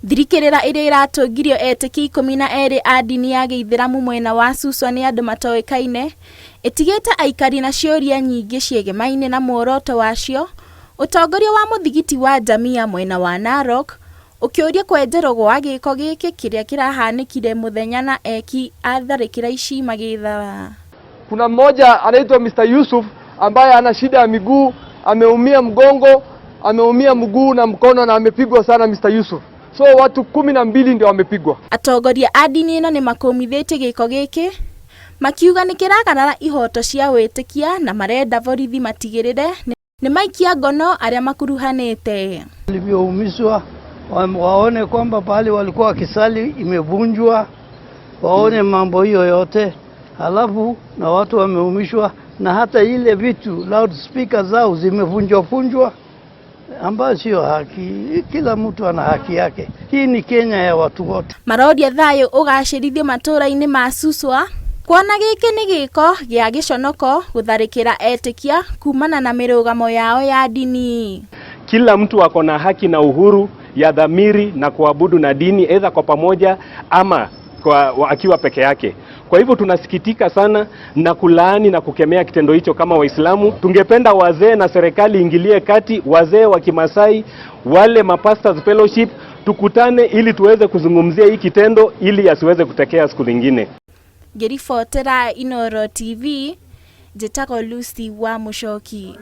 Thirikĩrĩra ĩrĩa ĩratũngirio etĩkia 12 a ndini ya gĩithĩramu mwena wa Suswa nĩ andũ matoĩkaine, ĩtigĩte aikari na ciũria nyingĩ ciĩgemaine na muoroto wacio, ũtongoria wa mũthigiti wa Jamia mwena wa Narok ũkĩũria kwenjerwo gwa gĩko gĩkĩ kĩrĩa kĩrahanĩkire mũthenya na eki a tharĩkĩra ici magĩthara. Kuna mmoja anaitwa Mr. Yusuf ambaye ana shida ya miguu, ameumia mgongo, ameumia mguu na mkono na amepigwa sana Mr. Yusuf. So watu 12 ndio wamepigwa. Atongoria a ndini ĩno nĩ makũmithĩtie gĩko gĩkĩ makiuga nĩ kĩragarara ihoto cia wĩtĩkia na marenda borithi matigĩrĩre nĩ maikia ngono arĩa makuruhanĩte. Walivyoumizwa waone kwamba pahali walikuwa wakisali imevunjwa, waone mambo hiyo yote, halafu na watu wameumishwa, na hata ile vitu loudspeaker zao zimevunjwa vunjwa, ambayo sio haki. Kila mtu ana haki yake. Hii ni Kenya ya watu wote. Maroria thayũ ũgacĩrithio matũũra-inĩ ma Suswa kuona gĩkĩ nĩ gĩko gĩa gĩconoko gũtharĩkĩra etĩkia kumana na mĩrũgamo yao ya ndini. Kila mtu ako na haki na uhuru ya dhamiri na kuabudu na dini either kwa pamoja ama kwa akiwa peke yake. Kwa hivyo tunasikitika sana na kulaani na kukemea kitendo hicho kama Waislamu. Tungependa wazee na serikali ingilie kati, wazee wa Kimasai, wale mapastors fellowship, tukutane ili tuweze kuzungumzia hii kitendo ili yasiweze kutokea siku nyingine. Ngĩribotera Inooro TV, njĩtagwo Lucy wa Mũcoki.